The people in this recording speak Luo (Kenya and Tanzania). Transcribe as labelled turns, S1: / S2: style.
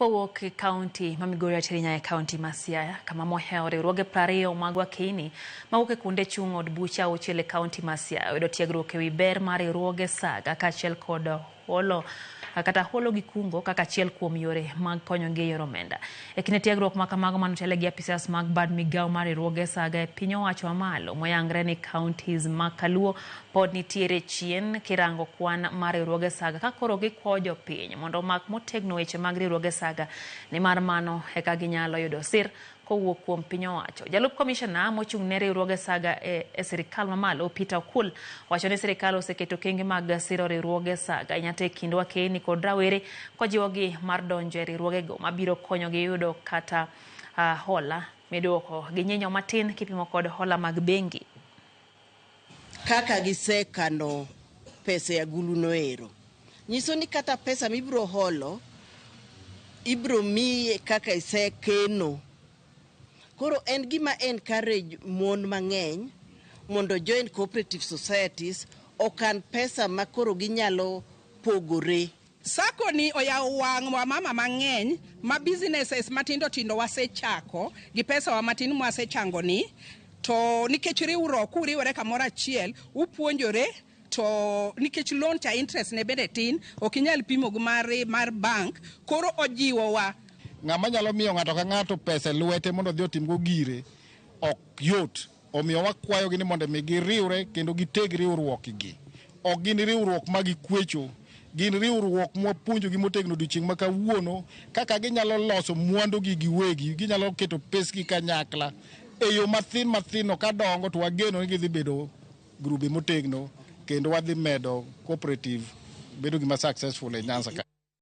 S1: Kowuok e kaunti ma Migori achiel e kaunti ma Siaya, kama mohewo riwruoge 20 mag wakeyni mawuok e kuonde chung' od buche 6 e kaunti ma Siaya oyudo tiegruok ewi ber mar riwruoge saga kaachiel kod holo kata holo gi kungo kaka achiel kuom yore mag konyogi e yor omenda. E kinde tiegruok ma kamago manotele gi apisas mag bad migawo mar riwruoge saga e piny owacho mamalo moyangre ni counties ma Kaluo pod nitiere chien kirango kwan mar riwruoge saga ka koro gikwayo jopiny mondo omak motegno weche mag riwruoge saga nimar mano eka ginyalo yudo sir kowuok kuom piny owacho. Jalup komishona mochung' ne riwruoge saga e sirikal mamalo Peter Okul wacho ni sirikal oseketo okenge mag siro riwruoge saga ahinya to e kind wakeyni kod rawere kojiwogi mar donjo e riwruogego mabiro konyogi yudo kata hola miduoko gi nyinyo matin kipimo kod hola mag bengi.
S2: Kaka gisekano pesa e agulu noero nyiso ni kata pesa mibiro holo ibiro miyi kaka isekeno. Koro en gima encourage mon mang'eny mondo join cooperative societies okan pesa ma koro ginyalo pogore.
S3: Sacco ni oyawo wang' wamama mang'eny ma businesses matindo tindo wasechako gi pesa wa matin mwasechango ni to nikech riwruok kuriwore kamoro achiel upuonjore to nikech loan cha interest ne bende tin ok inyal pimo gi mar bank koro ojiwowa.
S4: Ng'ama nyalo miyo ng'ato ka ng'ato pesa e lwete mondo odhi otimgo gire ok yot. Omiyo wakwayogi ni mondo mi giriwre kendo giteg riwruok gi. Ok gin riwruok ma gikwecho, gin riwruok mwapuonjogi motegno odiochieng' ma kawuono kaka ginyalo loso mwandugi giwegi, ginyalo keto pesgi kanyakla e yo mathin mathin no kadongo to wageno ni gidhi bedo grube motegno kendo wadhi medo cooperative bedo gima successful e Nyanza ka.